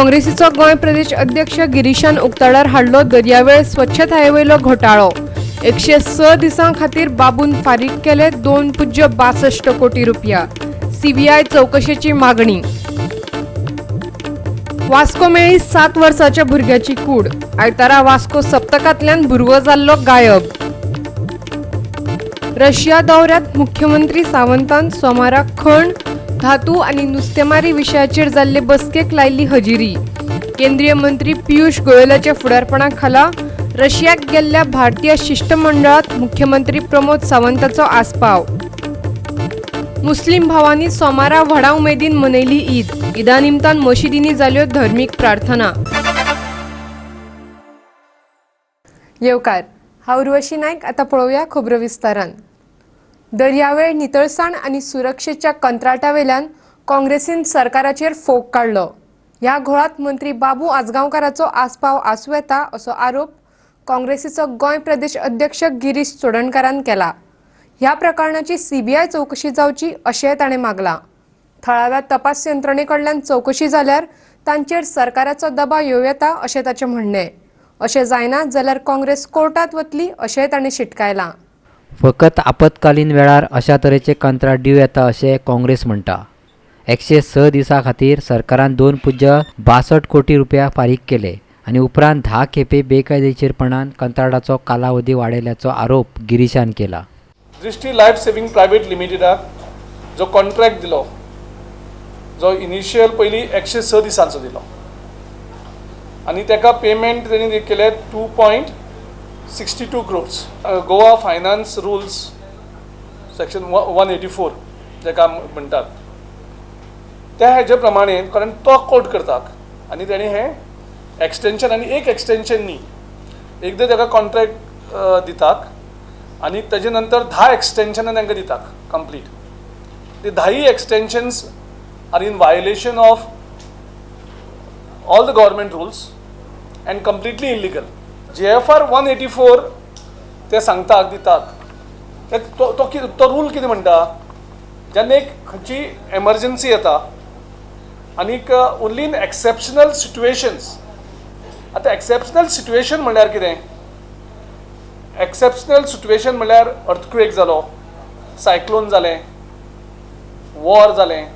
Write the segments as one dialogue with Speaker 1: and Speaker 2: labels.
Speaker 1: काँग्रेसीचो गोंय प्रदेश अध्यक्ष गिरीशान उक्ताडार हाडलो दर्यावेळ स्वच्छतायेवयलो घोटाळो. 106 दिसां खातीर बाबून फारीक केले 2.62 कोटी रुपया. सीबीआय चवकशेची मागणी. वास्को मेळ्ळी 7 वर्साच्या भुरग्याची कूड. आयतारा वास्को सप्तकांतल्यान भुरगो जाल्लो गायब. रशिया दौऱ्यांत मुख्यमंत्री सावंतान सोमारा खण, धातू आनी नुस्तेमारी विशयाचेर जाल्ले बसकेक लायिल्ली हजेरी. केंद्रीय मंत्री पियुष गोयलाच्या फुडारपणा खाला रशियाक गेल्ल्या भारतीय शिश्टमंडळात मुख्यमंत्री प्रमोद सावंताचो आस्पाव. मुस्लिम भावांनी सोमारा व्हडा उमेदीन मनयली ईद. ईदा निमतान मशिदींनी जाल्यो धर्मीक प्रार्थना. येवकार, हांव उर्वशी नायक. आतां पळोवया खबरो विस्तारान. दर्यावेळ नितळसाण आनी सुरक्षेच्या कंत्राटावेल्यान काँग्रेसीन सरकाराचेर फोग काडलो. ह्या घोळात मंत्री बाबू आजगांवकाराचो आस्पाव आसूं येता असो आरोप काँग्रेसीचो गोंय प्रदेश अध्यक्ष गिरीश चोडणकारान केला. ह्या प्रकरणाची सीबीआय चवकशी जावची अशेंय ताणें मागलां. थळाव्या तपास यंत्रणे कडल्यान चवकशी जाल्यार तांचेर सरकाराचो दबाव येवं येता अशें ताचें म्हणणें. अशें जायना जाल्यार काँग्रेस कोर्टात वतली अशेंय ताणें शिटकायलां.
Speaker 2: फकत आपत्कालीन वेळार अशा तरेचे कंत्राट दिवं येता अशें काँग्रेस म्हणटा. 106 दिसां खातीर सरकारान 2.62 कोटी रुपया फारीक केले आनी उपरांत 10 खेपे बेकायदेशीरपणान कंत्राटाचो कालावधी वाडयल्याचो आरोप गिरीशान केला.
Speaker 3: दृष्टी लायफ सेव्हिंग प्रायव्हेट लिमिटेडाक जो कॉन्ट्रॅक्ट दिलो, जो इनिशियल पयलीं 106 दिसांचो दिलो आनी ताका पेमेंट तेणी केले 2.62 crores. Goa finance rules section 184 जाका म्हणटात त्या हेजे प्रमाणे, कारण तो कोट करतात आनी तेणी हें एक्सटेंशन आनी एक एक्सटेंशन न्ही, एकदां ताका कॉन्ट्रॅक्ट दितात आनी ताजे नंतर 10 एक्सटेंशनां तांकां दितात कंप्लीट. ती 10 extensions are in violation of all the government rules and completely illegal. GFR 184 ते सांगतात दितात ते तो तो तो रूल कितें म्हणटा, जेन्ना एक खंयची एमर्जन्सी येता आनीक ओन्ली इन एक्सेप्शनल सिट्युएशन्स. आतां एक्सेप्शनल सिट्युएशन म्हणल्यार कितें? एक्सेप्शनल सिट्युएशन म्हणल्यार अर्थक्वेक जालो, सायक्लोन जालें, वॉर जालें.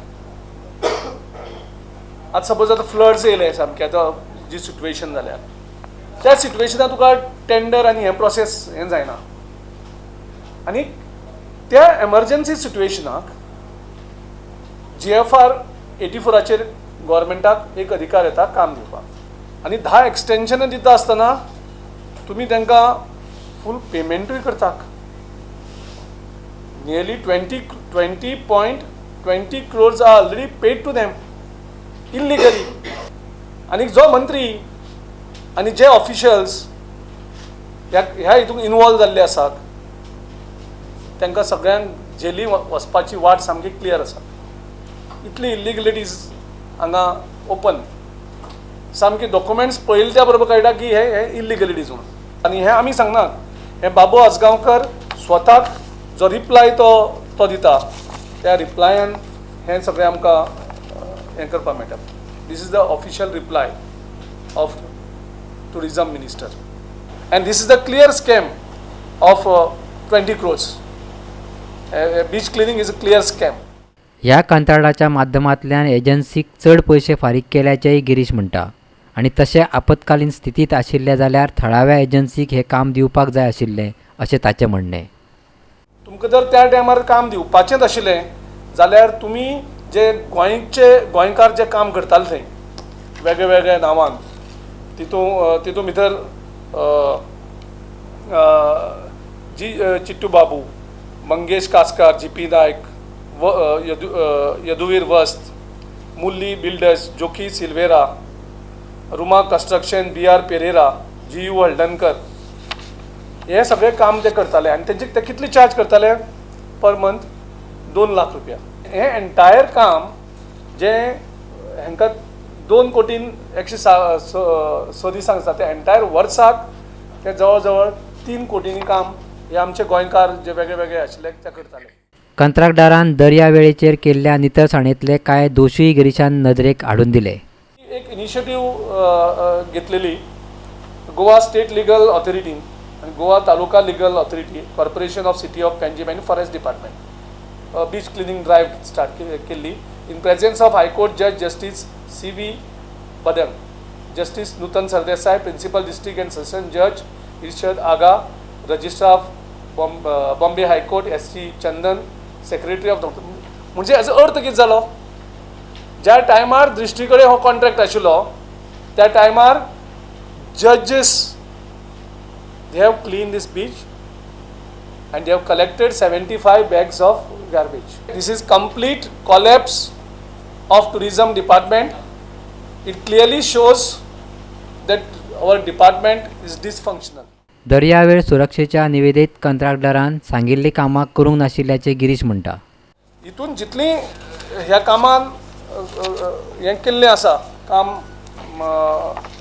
Speaker 3: आतां सपोज आतां फ्लड्स येयले सामके, आतां जी सिट्युएशन जाल्या त्या सिट्युएशनान तुका टेंडर आनी हें प्रोसेस हें जायना आनी त्या एमर्जन्सी सिट्युएशनाक GFR 84 गव्हर्मेंटाक एक अधिकार येता काम दिवपाक. आनी 10 एक्सटेंशनां दिता आसतना तुमी तांकां फूल पेमेंटूय करतात. Nearly 20.20 crores are already paid to them illegally. आनी जो मंत्री आनी जे ऑफिशियल्स ह्या हितून इनवॉल्व जाल्ले आसात तांकां सगळ्यांक जेली वचपाची वाट सामकी क्लियर आसा. इतली इल्लिगलिटीज हांगा ओपन, सामकी डॉक्युमेंट्स पळयले त्या बरोबर कळटा की हे हे इल्लिगलिटीज म्हणून. आनी हें आमी सांगनात, हें बाबू आजगांवकर स्वताक जो रिप्लाय तो तो दिता त्या रिप्लायान हें सगळें आमकां हें करपाक मेळटा. This is the official reply of tourism minister and this is the clear scam of 20 crores. Beach cleaning is a clear scam.
Speaker 2: ह्या कंत्राटाच्या माध्यमांतल्यान एजन्सीक चड पयशे फारीक केल्याचेंय गिरीश म्हणटा आनी तशें आपत्कालीन स्थितींत आशिल्लें जाल्यार थळाव्या एजन्सीक हें काम दिवपाक जाय आशिल्लें अशें ताचें म्हणणें.
Speaker 3: तुमकां जर त्या टायमार काम दिवपाचेंच आशिल्लें जाल्यार तुमी जे गोंयचे गोंयकार जे काम करताले थंय वेगळे वेगळे नांवान, तितून भितर जी चिट्टू बाबू, मंगेश कासकार, जी पी नायक, यदुवीर वस्त, मुल्ली बिल्डर्स, जोकी सिल्वेरा, रुमा कन्स्ट्रक्शन, बी आर पेरेरा, जी you Haldankar, हे सगळे काम ते करताले. आनी तेंचे ते कितले चार्ज करताले पर मंथ? 2 लाख रुपया. हें एंटायर काम जें हांकां 2 कोटीन 106 दिसांक आसा, तें एंटायर वर्साक ते जवळ जवळ 3 कोटींनी काम हे आमचे गोंयकार जे वेगळे वेगळे आशिल्ले ते करताले.
Speaker 2: कंत्राटदारान दर्यावेळेचेर केल्ल्या नितळसाणेंतले कांय दोशूय गिरीशान नदरेक हाडून दिले.
Speaker 3: एक इनिशिएटीव घेतलेली गोवा स्टेट लिगल ऑथॉरिटीन आनी Goa taluka legal authority, corporation of city of Panjim आनी forest department beach cleaning drive start केल्ली in presence of high court जज justice C V Badang, justice Nutan Sardesai, principal district and session जज Irshad Aga, registrar of Bombay high court S C Chandan, secretary of. म्हणजे हाजो अर्थ कितें जालो, ज्या टायमार दृश्टी कडेन हो कॉन्ट्रॅक्ट आशिल्लो त्या टायमार जजीस they have clean this beach and they have collected 75 bags of garbage. This is complete collapse of tourism department. It clearly shows that our department is dysfunctional.
Speaker 2: दर्यावेळ सुरक्षेच्या निवेदीत कंत्राटदारान सांगिल्लीं कामां करूंक नाशिल्ल्याचें गिरीश म्हणटा.
Speaker 3: हितून जितलीं ह्या कामान हें केल्लें आसा, काम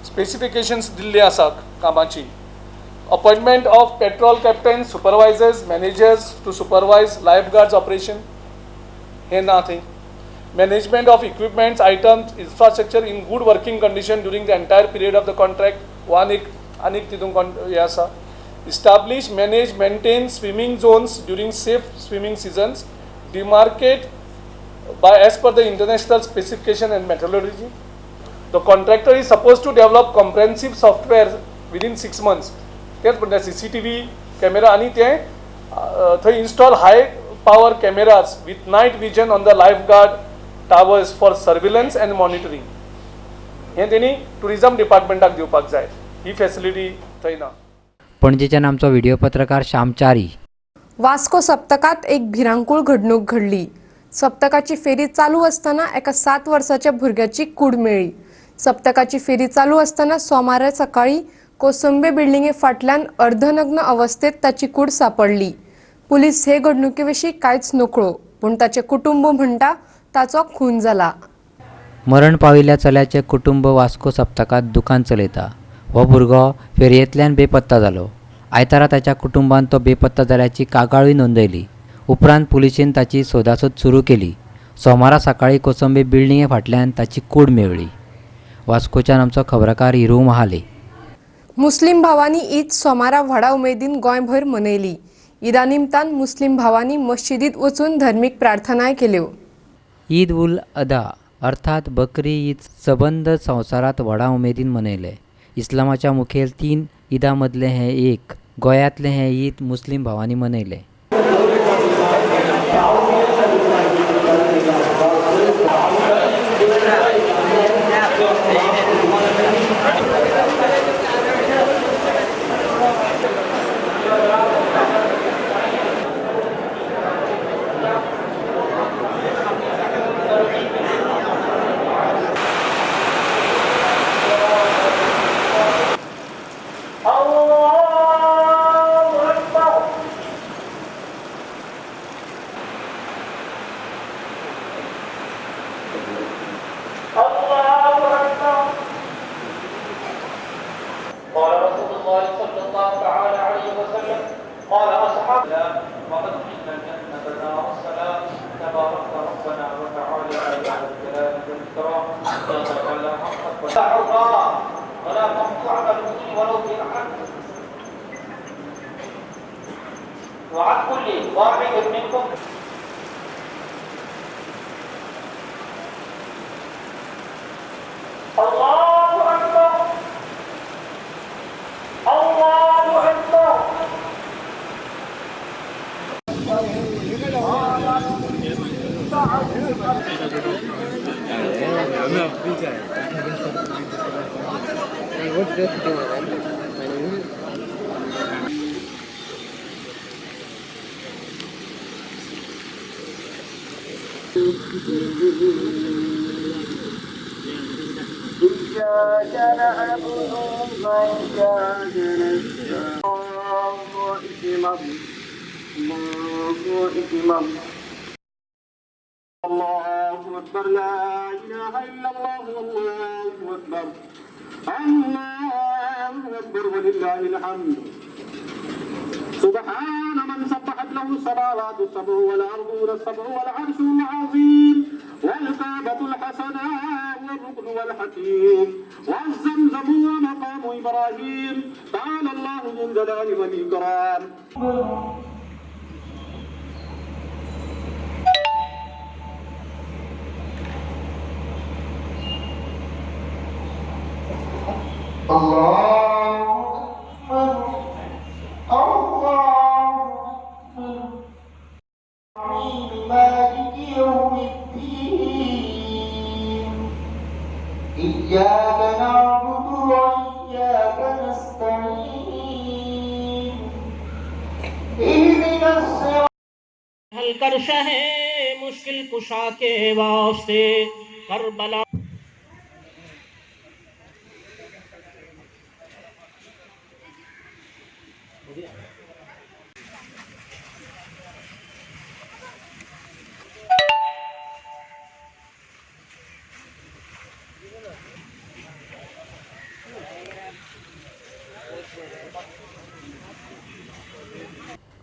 Speaker 3: स्पेसिफिकेशन्स दिल्लीं आसा कामाची, appointment of patrol captain, supervisors, managers to supervise lifeguards operation हें ना थंय. Management of equipments, items, infrastructure in good working condition during the entire period of the contract one एक आनीक तितून हें आसा. Establish, manage, maintain swimming zones during safe swimming seasons, demarcate by as per the international specification and methodology. The contractor is supposed to develop comprehensive software within 6 months. तेच म्हणटा CCTV camera आनी ते थंय install high power cameras with night vision on the lifeguard towers for surveillance and monitoring. हें तेणी tourism डिपार्टमेंटाक दिवपाक जाय, ही facility थंय ना.
Speaker 2: पणजेच्यान आमचो व्हिडिओ पत्रकार श्याम च्यारी.
Speaker 1: वास्को सप्तकांत एक भिरांकूळ घडणूक घडली. सप्तकाची फेरी चालू असताना एका 7 वर्साच्या भुरग्याची कूड मेळ्ळी. सप्तकाची फेरी चालू असताना सोमारा सकाळी कोसंबे बिल्डिंगे फाटल्यान अर्धनग्न अवस्थेत ताची कूड सापडली. पुलीस हे घडणुके विशीं कांयच नकळो, पूण ताचें कुटुंब म्हणटा ताचो खून जाला.
Speaker 2: मरण पाविल्ल्या चल्याचें कुटुंब वास्को सप्तकांत दुकान चलयता. हो भुरगो फेरयेंतल्यान बेपत्ता जालो. आयतारा ताच्या कुटुंबान तो बेपत्ता जाल्याची कागाळूय नोंदयली. उपरांत पुलिशेन ताची सोदासोद सुरू केली. सोमारा सकाळी कोसंबे बिल्डिंगे फाटल्यान ताची कूड मेळ्ळी. वास्कोच्यान आमचो खबराकार हिरू महाले.
Speaker 1: मुस्लिम भावांनी ईद सोमारा व्हडा उमेदीन गोंयभर मनयली. ईदा निमतान मुस्लिम भावांनी मस्जिदीत वचून धर्मीक प्रार्थनाय केल्यो.
Speaker 2: ईद उल अधा अर्थात बकरी ईद सबंद संवसारांत व्हडा उमेदीन मनयले. इस्लामाच्या मुखेल 3 ईदां मदलें हें एक. गोंयांतलें हें ईद मुस्लिम भावांनी मनयलें.
Speaker 4: سبحان من سبحت له السماوات السبع والأرض السبع والعرش العظيم والكعبة الحسنة والركن والحكيم والزمزم ومقام إبراهيم تعالى الله ذو الجلال والإكرام.
Speaker 5: الله أكبر الله أكبر مالك يوم الدين إياك نعبد وإياك نستعين اهدنا الصراط
Speaker 6: हल कर शहे मुश्किल कुशा के वास्ते करबला.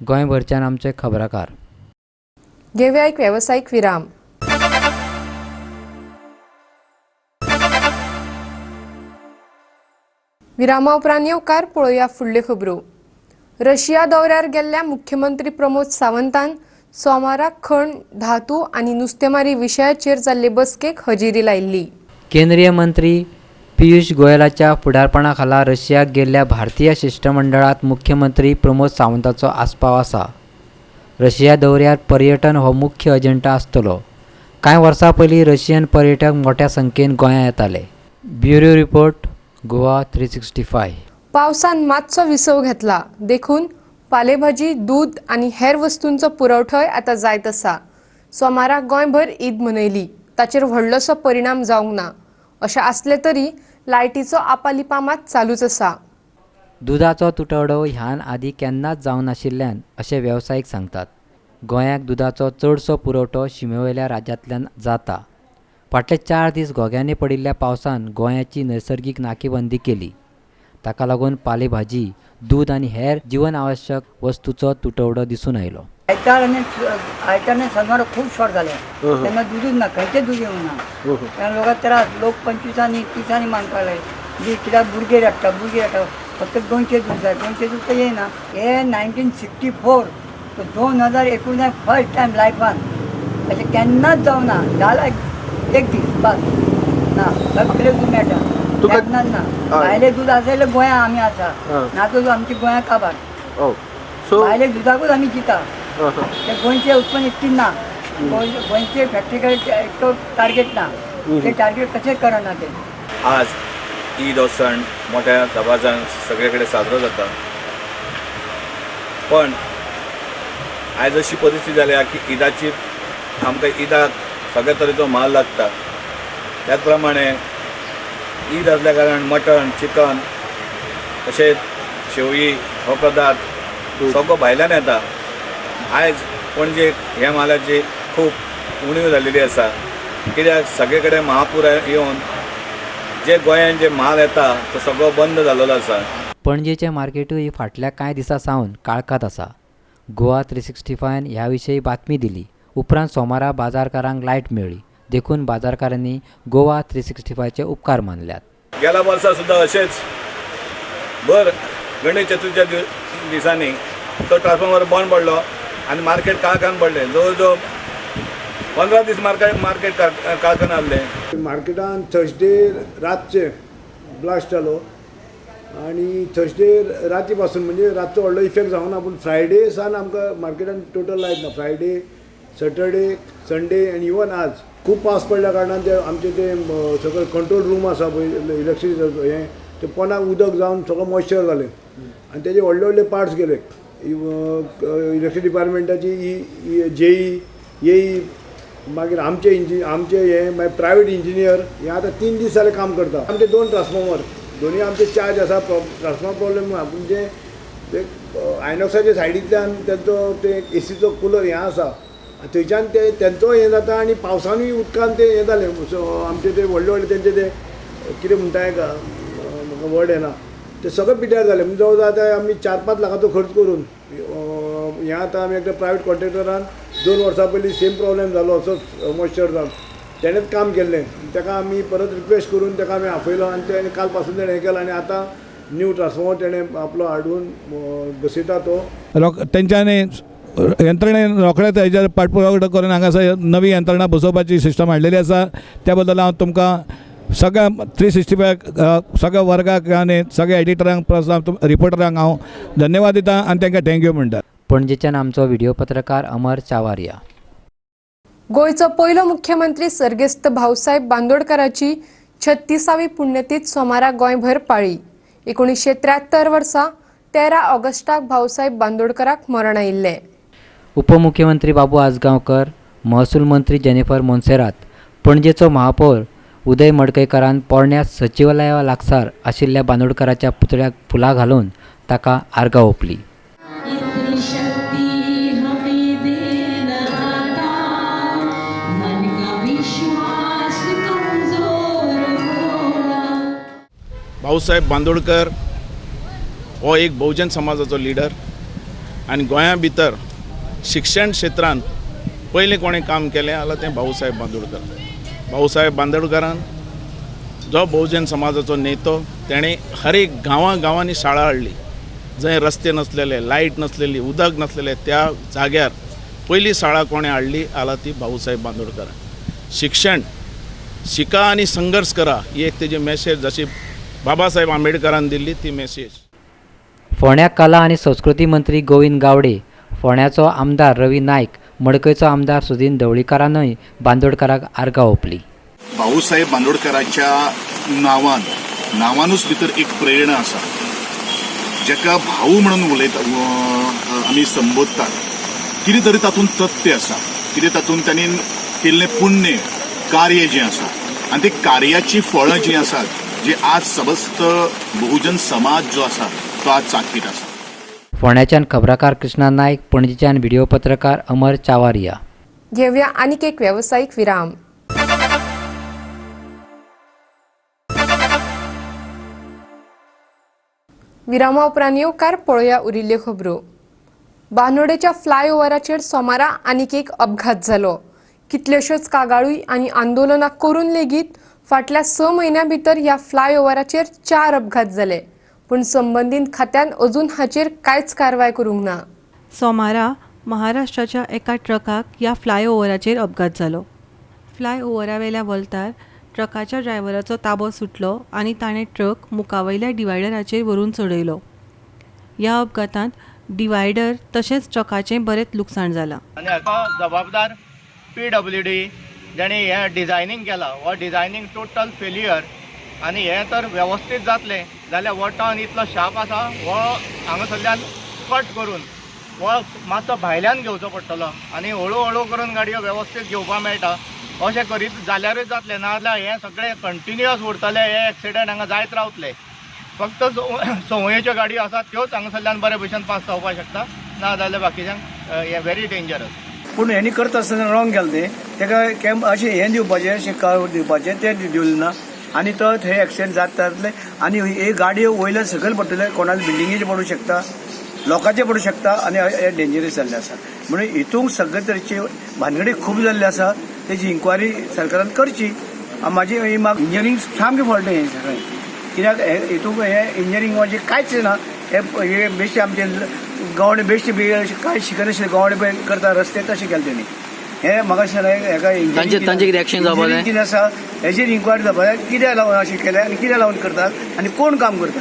Speaker 2: गोंयभरच्यान आमचे खबराकार.
Speaker 1: घेवया एक वेवसायीक विराम. विरामा उपरांत येवकार पळोवया फुडल्यो खबरो. रशिया दौऱ्यार गेल्ल्या मुख्यमंत्री प्रमोद सावंतान सोमाराक खण, धातू आनी नुस्तेमारी विशयाचेर जाल्ले बसकेक हजेरी लायिल्ली.
Speaker 2: केंद्रीय मंत्री पियुष गोयलाच्या फुडारपणा खाला रशियाक गेल्ल्या भारतीय शिश्टमंडळांत मुख्यमंत्री प्रमोद सावंताचो आस्पाव आसा. रशिया दौऱ्यार पर्यटन हो मुख्य अजेंडा आसतलो. कांय वर्सां पयलीं रशियन पर्यटक मोठ्या संख्येन गोंयांत येताले. Bureau report, Goa 365.
Speaker 1: पावसान मातसो विसव घेतला देखून पालेभाजी, दूद आनी हेर वस्तूंचो पुरवठोय आतां जायत आसा. सोमाराक गोंयभर ईद मनयली, ताचेर व्हडलोसो परिणाम जावंक ना. अशें आसलें तरी लायटीचो आपालिपा मात चालूच आसा.
Speaker 2: दुदाचो तुटवडो ह्यान आदीं केन्नाच जावनाशिल्ल्यान अशें वेवसायीक सांगतात. गोंयाक दुदाचो चडसो पुरवठो शिमेवयल्या राज्यांतल्यान जाता. फाटले 4 दीस घोग्यांनी पडिल्ल्या पावसान गोंयाची नैसर्गीक नाकेबंदी केली. ताका लागून पालेभाजी, दूद आनी हेर जीवन आवश्यक वस्तूचो तुटवडो दिसून आयलो.
Speaker 7: आयतार आनी सनवार खूब शॉर्ट जाले तेन्ना दुदूच ना, खंयचें दूद येवंक ना. तेन्ना लोकांक त्रास, लोक 25 30 मागपाक लागले. कित्याक भुरगे हाडटा, भुरगे हाडटा, फक्त 200 दूद जाय, 200 दूद तर येयना. हे 1964 तो 2019 फर्स्ट टायम लायफान अशें केन्नाच जावना. जाला एक दीस बस ना, सगळें दूद मेळटा केन्नाच ना. भायलें दूद आसा जाल्यार गोंया आमी आसा, ना तर आमची गोंया काबार. भायले दुदाकूच आमी दिता. ते गोंयचें उत्पन्न इतकी ना, गोंयचे फॅक्टरी कडेन इतको टार्गेट ना, ते टार्गेट कशें करना ते.
Speaker 8: आज ईद हो सण मोठ्या दबाजान सगळे कडेन साजरो जाता, पण आयज अशी परिस्थिती जाल्या की ईदाची आमकां ईदाक सगळे तरेचो माल लागता. त्याच प्रमाणे ईद आसल्या कारणान मटण, चिकन तशेंच शेवई हो पदार्थ सगळो भायल्यान येता. आयज पणजे ह्या मालाची खूब उणीव जाल्लेली आसा, कित्याक सगळे कडेन महापूर येवन जे गोंयांत जे माल येता तो सगळो बंद जाल्लो आसा.
Speaker 2: पणजेचें मार्केटूय फाटल्या कांय दिसां सावन काळखांत आसा. गोवा 365 ह्या विशीं बातमी दिली उपरांत सोमारा बाजारकारांक लायट मेळ्ळी, देखून बाजारकारांनी गोवा 365चे उपकार मानल्यात.
Speaker 8: गेल्या वर्सा सुद्दां अशेंच भर गणेश चतुर्थीच्या दिसांनी तो ट्रान्सफॉर्मर बंद पडलो आनी मार्केट काळखान पडलें. जवळ जवळ 15 दीस मार्केट काळखान आहलें.
Speaker 9: मार्केटान थर्सडे रातचे ब्लास्ट जालो आनी थर्सडे राती पासून म्हणजे रातचो व्हडलो इफेक्ट जावना, पूण फ्रायडे सान आमकां मार्केटान टोटल लायट ना. फ्रायडे, सॅटरडे, संडे आनी इवन आज खूब पावस पडल्या कारणान ते आमचे ते सगळे कंट्रोल रूम आसा पळय इलेक्ट्रिसिटी हें ते पोंदाक उदक जावन सगळो मॉयश्चर जालें आनी तेजे व्हडले व्हडले पार्ट्स गेले. इलेक्ट्रिसिटी डिपार्टमेंटाची ई जेई एई मागीर आमचे आमचे हे मागीर प्रायवेट इंजिनियर हे आतां 3 दीस जाले काम करता. आमचे 2 ट्रान्सफॉर्मर दोनूय आमचे चार्ज आसा. ट्रान्सफॉर्मर प्रॉब्लेम ना, पूण जे ते आयनॉक्साच्या सायडींतल्यान तेंचो ते एसीचो कुलर हें आसा थंयच्यान ते तेंचो हें जाता आनी पावसानूय उदकान ते हें जालें. आमचे ते व्हडले व्हडले तेंचे ते कितें म्हणटा म्हाका वर्ड येना, ते सगळे पिड्ड्यार जाले. म्हणजे जवळ जवळ आतां आमी 4-5 लाखाचो खर्च करून हें आतां आमी एकट्या प्रायवेट कॉन्ट्रॅक्टरान 2 वर्सां पयलीं सेम प्रॉब्लेम जालो असोच मॉयश्चर जावन तेणेंच काम केल्लें. ताका आमी परत रिक्वेस्ट करून ताका आमी आपयलो आनी तेणें काल पासून तेणें हें केलां आनी आतां न्यू ट्रान्सफॉर्मर तेणें आपलो हाडून बसयता तो.
Speaker 8: तेंच्यांनी यंत्रणेन रोखडेच हेजेर पाठपुरावो करून हांगासर नवी यंत्रणा बसोवपाची सिस्टम हाडलेली आसा. त्या बद्दल हांव तुमकां सगळ्या 365 सगळ्या वर्गाक आनी सगळ्या एडिटरांक प्लस रिपोर्टरांक हांव धन्यवाद दिता आनी तांकां thank you म्हणटा.
Speaker 2: पणजेच्यान आमचो व्हिडिओ पत्रकार अमर चावारिया.
Speaker 1: गोंयचो पयलो मुख्यमंत्री सर्गेस्त भाऊसाहेब बांदोडकराची 36वी पुण्यतीथ सोमारा गोंयभर पाळी. 1973 वर्सा 13 ऑगस्टाक भाऊसाहेब बांदोडकराक मरण आयिल्लें.
Speaker 2: उपमुख्यमंत्री बाबू आजगांवकर, महसूल मंत्री जेनिफर मोन्सेरात, पणजेचो महापौर उदय मडकयकारान पोरण्या सचिवालया लागसार आशिल्ल्या बांदोडकराच्या पुतळ्याक फुलां घालून ताका आर्गां ओंपली.
Speaker 10: भाऊसाहेब बांदोडकर हो एक बहुजन समाजाचो लिडर आनी गोंया भितर शिक्षण क्षेत्रांत पयलें कोणें काम केलें जाल्यार तें भाऊसाहेब बांदोडकर. भाऊसाहेब बांदोडकरान जो बहुजन समाजाचो नेतो तेणें हर एक गांवां गांवांनी शाळा हाडली. जंय रस्ते नासलेले, लायट नासलेली, उदक नासलेले त्या जाग्यार पयली शाळा कोणें हाडली जाल्यार ती भाऊसाहेब बांदोडकरान. शिक्षण शिका आनी संघर्श करा ही एक तेजी मॅसेज जशी बाबासाहेब आंबेडकरान दिल्ली ती मॅसेज.
Speaker 2: फोंड्या कला आनी संस्कृती मंत्री गोविंद गावडे, फोंड्याचो आमदार रवी नायक, मडकयचो आमदार सुदीन ढवळीकारानूय बांदोडकराक आर्गां ओंपली.
Speaker 11: भाऊसाहेब बांदोडकराच्या नांवानूच भितर एक प्रेरणा आसा, जेका भाऊ म्हणून उलयता आमी संबोधतात. कितें तरी तातूंत तथ्य आसा, कितें तातूंत तांणी केल्लें पुण्य कार्य जें आसा आनी ते कार्याची फळां जीं आसात जे आज समस्त बहुजन समाज जो आसा तो आज चाखीत आसा.
Speaker 2: फोंड्याच्यान खबराकार कृष्णा नायक, पणजेच्यान व्हिडिओ पत्रकार अमर चावारिया.
Speaker 1: घेवया आनीक एक वेवसायीक विराम. विरामा उपरांत येवकार पळोवया उरिल्ल्यो खबरो. बांदोडेच्या फ्लायओव्हराचेर सोमारा आनीक एक अपघात जालो. कितल्योश्योच कागाळी आनी आंदोलनां करून लेगीत फाटल्या 6 म्हयन्यां भितर ह्या फ्लायओव्हराचेर 4 अपघात जाले, पूण संबंदीत खात्यान अजून हाचेर कांयच कारवाय करूंक ना.
Speaker 12: सोमारा महाराष्ट्राच्या एका ट्रकाक ह्या फ्लायओव्हराचेर अपघात जालो. फ्लायओव्हरावेल्या वल्तार ट्रकाच्या ड्रायव्हराचो ताबो सुटलो आनी ताणें ट्रक मुखावयल्या डिवायडराचेर व्हरून चडयलो. ह्या अपघातांत डिवायडर तशेंच ट्रकाचें बरेंच लुकसाण जालां.
Speaker 13: आनी हाका जबाबदार PWD जाणें हें डिजायनींग केलां, हो डिजायनींग टोटल फेलियर. आनी हें तर वेवस्थीत जातलें जाल्यार हो टर्न इतलो शार्प आसा, हो हांगासरल्यान कट करून हो मातसो भायल्यान घेवचो पडटलो आनी हळू हळू करून गाडयो वेवस्थीत घेवपाक मेळटा. अशें करीत जाल्यारूच जातलें, नाजाल्यार हें सगळें कंटिन्युअस उरतलें, हे एक्सिडंट हांगा जायत रावतले. फक्त संवयेच्यो गाडयो आसात त्योच हांगासरल्यान बरे भशेन पास जावपाक शकता, ना जाल्यार बाकीच्यांक हें व्हेरी डेंजरस.
Speaker 14: पूण हेणी करता आसतना रॉंग केलें तें, ताका कॅम्प अशें हें दिवपाचें, अशें कळ दिवपाचें तें दिवलें ना आनी तो थंय एक्सिडंट जाता जातलें. आनी हे गाडयो वयल्यान सकयल पडटले, कोणाले बिल्डिंगेचेर पडूंक शकता, लोकांचे पडूंक शकता आनी हे डेंजरस जाल्लें आसा. म्हणून हितूंक सगळे तरेची भानगडी खूब जाल्ली आसा, तेजी इन्क्वायरी सरकारान करची. म्हाजी ही इंजिनियरींग सामकें फॉल्ट हें सगळें, कित्याक हितूंक हें इंजिनियरींग म्हणजे कांयच ना. हे बेश्टे आमचे गवणे बेश्टे बी कांय शिकनाशिल्ले गवणे पळय करता रस्ते तशें केले तेणी. हे म्हाका दिसना हेका कितें आसा हेजेर इन्क्वायरी जावपाक जाय, कित्याक लागून अशें केलें आनी कित्याक लागून करतात आनी कोण काम करता.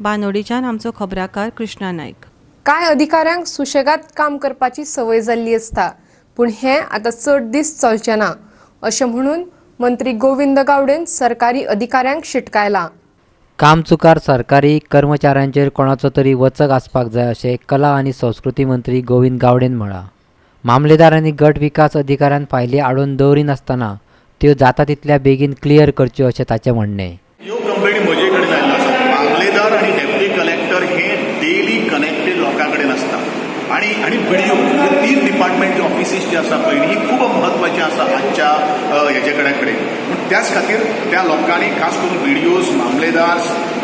Speaker 12: बानोडीच्यान आमचो खबराकार कृष्णा नायक.
Speaker 1: कांय अधिकाऱ्यांक सुशेगाद काम करपाची संवय जाल्ली आसता, पूण हें आतां चड दीस चलचें ना अशें म्हणून मंत्री गोविंद गावडेन सरकारी अधिकाऱ्यांक शिटकायलां.
Speaker 2: कामचुकार सरकारी कर्मचाऱ्यांचेर कोणाचो तरी वचक आसपाक जाय अशें कला आनी संस्कृती मंत्री गोविंद गावडेन म्हळां. मामलेदार आनी गट विकास अधिकाऱ्यान फायली आडोवन दवरिनासतना त्यो जाता तितल्या बेगीन क्लियर करच्यो अशें ताचें म्हणणें.
Speaker 11: ह्यो कंप्लेनी म्हजे कडेन आयिल्ल्यो आसात. मामलेदार आनी डेप्युटी कलेक्टर हे डेली कनेक्टेड लोकां कडेन आसता आनी आनी बीडीओ हे 3 डिपार्टमेंट ऑफिसीस जे आसा पळय ही खूब म्हत्वाची आसा आजच्या हेजे कडेन. पूण त्याच खातीर त्या लोकांनी खास करून बीडीओज, मामलेदार,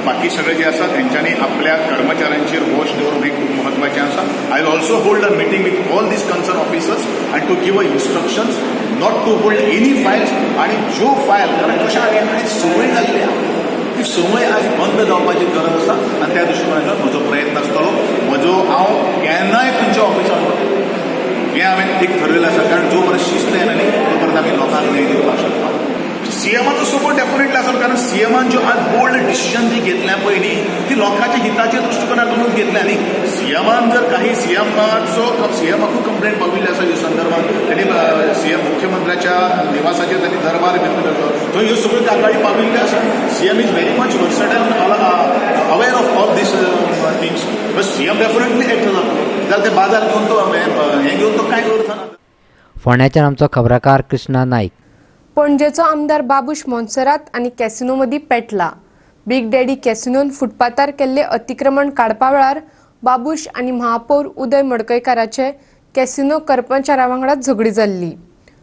Speaker 11: बाकी सगळे जे आसा तेंच्यांनी आपल्या कर्मचाऱ्यांचेर वॉच दवरप हें खूब म्हत्वाचें आसा. I will also hold a meeting with all these concern officers and to give a instructions. Not to hold any files आनी ज्यो फायल, कारण कशें आनी संवय जाल्ली आहा, ती संवय आज बंद जावपाची गरज आसा आनी त्या दृश्टीकोनांतल्यान म्हजो प्रयत्न आसतलो. म्हजो हांव केन्नाय खंयच्या ऑफिसान हें हांवें ठीक ठरयलें आसा, कारण जो पर्यंत शिस्त येना न्ही तो पर्यंत आमी लोकांक न्हय दिवपाक शकता. सीएमाचो सपोर्ट डेफिनेटली आसा, कारण सीएमान ज्यो आज बोल्ड डिसिजन जी घेतल्या पळय न्ही ती लोकांच्या हिताच्या दृश्टिकोनातूनच घेतल्या न्ही. सीएमान जर काही सीएमाचो सीएमाकूय कंप्लेंट पाविल्ली आसा ह्या संदर्भात, त्यांनी सीएम मुख्यमंत्र्याच्या निवासाचेर त्यांनी दरबार घेतलो, थंय ह्यो सगळ्यो कागाळी पाविल्ल्यो आसा. CM is very much versatile, aware of all these things. CM definitely act जातलो, जाल्यार ते बाजार घेवन तो हें घेवन तो कांय अर्थ ना.
Speaker 2: फोंड्याच्यान आमचो खबराकार कृष्णा नायक.
Speaker 1: पणजेचो आमदार बाबूश मोन्सेरात आनी कॅसिनो मदीं पेटला. बिग डॅडी कॅसिनोन फुटपाथार केल्ले अतिक्रमण काडपा वेळार बाबूश आनी महापौर उदय मडकयकाराचे कॅसिनो कर्मचाऱ्यां वांगडा झगडी जाल्ली.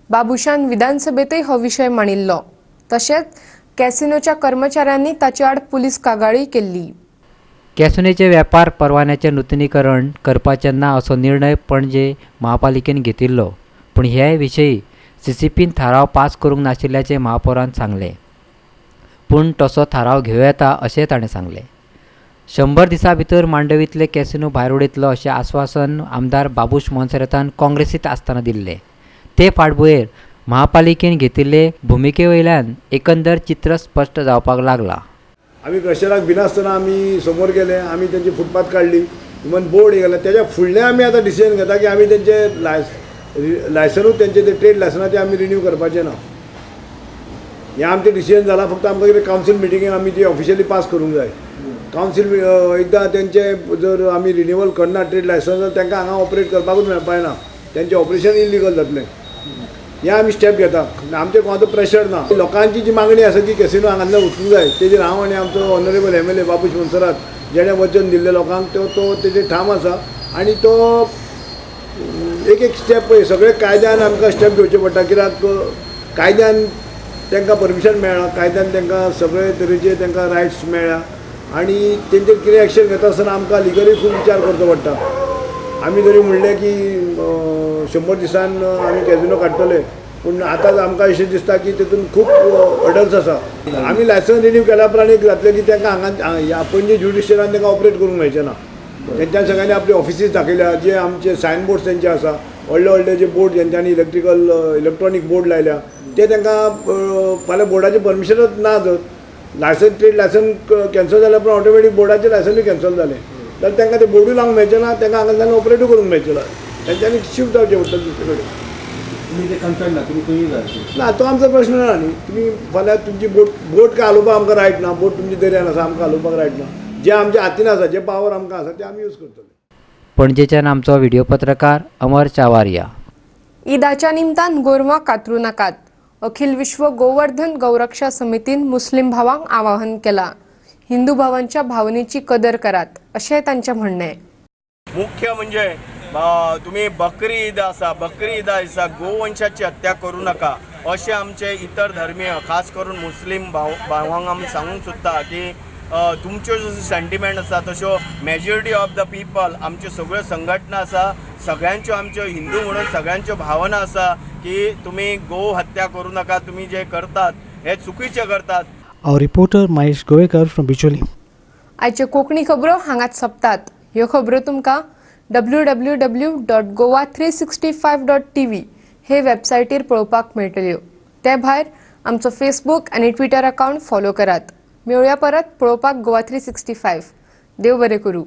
Speaker 1: बाबूशान विधानसभेंतय हो विशय मांडिल्लो. तशेंच कॅसिनोच्या कर्मचाऱ्यांनी ताचे आड पुलीस कागाळी केल्ली.
Speaker 2: कॅसिनोचे वेपार परवान्याचें नुतनीकरण करपाचें ना असो निर्णय पणजे महापालिकेन घेतिल्लो, पूण हे विशयी सीसीपीन थाराव पास करूंक नाशिल्ल्याचें महापौरान सांगलें. पूण तसो थाराव घेवं येता अशें ताणें सांगलें. 100 दिसां भितर मांडवींतले कॅसिनो भायर उडयतलो अशें आस्वासन आमदार बाबूश मोन्सेरातान काँग्रेसींत आसतना दिल्लें. ते फाटभुंयेर महापालिकेन घेतिल्ले भुमिके वयल्यान एकंदर चित्र स्पश्ट जावपाक लागलां.
Speaker 9: आमी प्रेशराक भिनासतना आमी समोर गेले, आमी तेंची फुटपाथ काडली, इवन बोर्ड गेले. तेज्या फुडलें आमी आतां डिसिजन घेता की आमी तेंचे लायसनूच तेंचे ते ट्रेड लायसना ते आमी रिन्यू करपाचें ना. हें आमचें डिसिजन जालां. फक्त आमकां कितें कावन्सील मिटिंगेक आमी ती ऑफिशियली पास करूंक जाय. कावन्सील एकदां तेंचें जर आमी रिन्युअल करना ट्रेड लायसन्स जाल्यार तांकां हांगा ऑपरेट करपाकूच मेळपाचें ना, तेंचें ऑपरेशन इलिगल जातलें. हें आमी स्टेप घेता. आमचें कोणाचो प्रेशर ना. लोकांची जी मागणी आसा की कॅसिनो हांगांतल्यान वचूंक जाय, तेजेर हांव आनी आमचो ऑनरेबल MLA Babush Monserrate जेणें वचन दिल्लें लोकांक तो तेजेर ठाम आसा आनी तो एक एक स्टेप पळय सगळे कायद्यान आमकां स्टेप घेवचे पडटा. कित्याक कायद्यान तांकां परमिशन मेळ्ळां, कायद्यान तांकां सगळे तरेचे तांकां रायट्स मेळ्ळ्या आनी तेंचेर कितें एक्शन घेता आसतना आमकां लिगली खूब विचार करचो पडटा. आमी जरी म्हणलें की 100 दिसान आमी कॅसिनो काडटले, पूण आतां आमकां अशें दिसता की तेतून खूब अडल्स आसा. आमी लायसन्स रिन्यू केल्या उपरांत एक जातलें की तांकां हांगा पणजे ज्युडिशरान तांकां ऑपरेट करूंक मेळचें ना. तेंच्यान सगळ्यांनी आपली ऑफिसीस दाखयल्या, जे आमचे सायन बोर्ड्स तेंचे आसा, व्हडले व्हडले जे बोर्ड जेंच्यांनी इलेक्ट्रिकल इलेक्ट्रॉनीक बोर्ड लायल्या ते तांकां फाल्यां बोर्डाचें परमिशनच ना. जर लायसन ट्रेड लायसन कॅन्सल जाल्या उपरांत ऑटोमॅटीक बोर्डाचें लायसनूय कॅन्सल जालें जाल्यार तांकां ते बोर्डूय लावंक मेळचें ना, तांकां हांगांतल्यान ऑपरेटूय करूंक मेळचें ना. तेंच्यांनी शिफ्ट जावचें पडटलें दुसरे कडेन. ना, तो आमचो प्रश्न ना न्ही. तुमी फाल्यां तुमची बोट काय हालोवपाक आमकां रायट ना, बोट तुमची दर्यान आसा, आमकां हालोवपाक रायट ना. जे आमच्या हातीन आसा, जे पावर आमकां आसा ते आमी यूज करतले.
Speaker 2: पणजेच्यान आमचो व्हिडिओ पत्रकार अमर चावारिया.
Speaker 1: ईदाच्या निमतान गोरवां कातरू नाकात. अखिल विश्व गोवर्धन गौरक्षा समितीन मुस्लिम भावांक आवाहन केलां. हिंदू भावांच्या भावनेची कदर करात अशें तांचें म्हणणें.
Speaker 15: मुख्य म्हणजे तुम्ही बकरी ईद आसा, बकरी ईदा दिसा गोवंशाची हत्या करूं नाका अशें आमचे इतर धर्मीय खास करून मुस्लीम भावांक आमी सांगूंक सोदता की तुमच्यो ज्यो सेंटिमेंट आसा तश्यो मेजॉरिटी ऑफ the people आमच्यो सगळ्यो संघटना आसा, सगळ्यांच्यो आमच्यो हिंदू म्हणून सगळ्यांच्यो भावना आसा की तुमी गो हत्या करूं नाका, तुमी जे करतात हे चुकीचे करतात.
Speaker 16: Our reporter Mahesh Govekar from Bicholim.
Speaker 1: आयच्यो कोंकणी खबरो हांगाच सोंपतात. ह्यो खबरो तुमकां www.goa365.tv हे वेबसायटीर पळोवपाक मेळटल्यो. ते भायर आमचो फेसबूक आनी ट्विटर अकावंट फॉलो करात. मेळुया परत पळोवपाक गोवा 365. देव बरें करूं.